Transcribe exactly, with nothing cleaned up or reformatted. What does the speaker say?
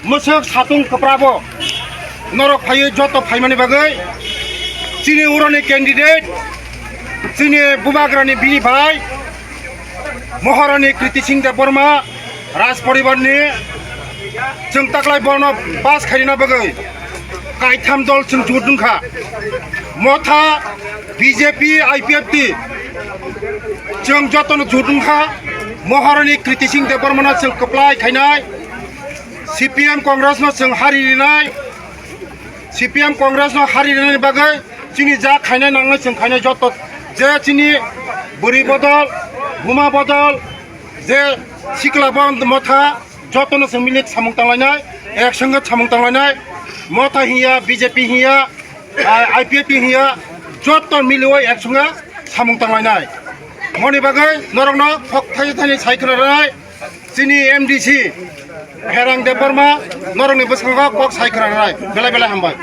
Mwswk satung kwprabo norok phaiwi joto phaimani bagwi chini uroni candidate, chini bubagrani bini bai Maharani Kriti Singh Debbarma Raj Poribarni chwng taklai bono pass khairina bagwi kaitham dol chwng jut wngkha. Motha, B J P, I P F T chwng jotono jut wngkha. Maharani Kriti Singh Debbarmano chwng kwplai khainai. C P M Congress no chwng hari rinai, C P M Congress no hari rinani bagwi chini ja khainai nangnai chwng khainai joto je chini bwrwi bodol, buma bodol, je sikla bo motha jotono chwng milik samung tanglainai, ek sangha samung tanglainai, motha hiya, B J P hiya, I P F T hiya, joto miliwi ek sangha samung tanglainai. Moni bagwi norokno kok thai thani sai khwlainai. Chini M D C Herang Debbarma norokni bwskango kok sai khwrang rai. Belai belai hambai.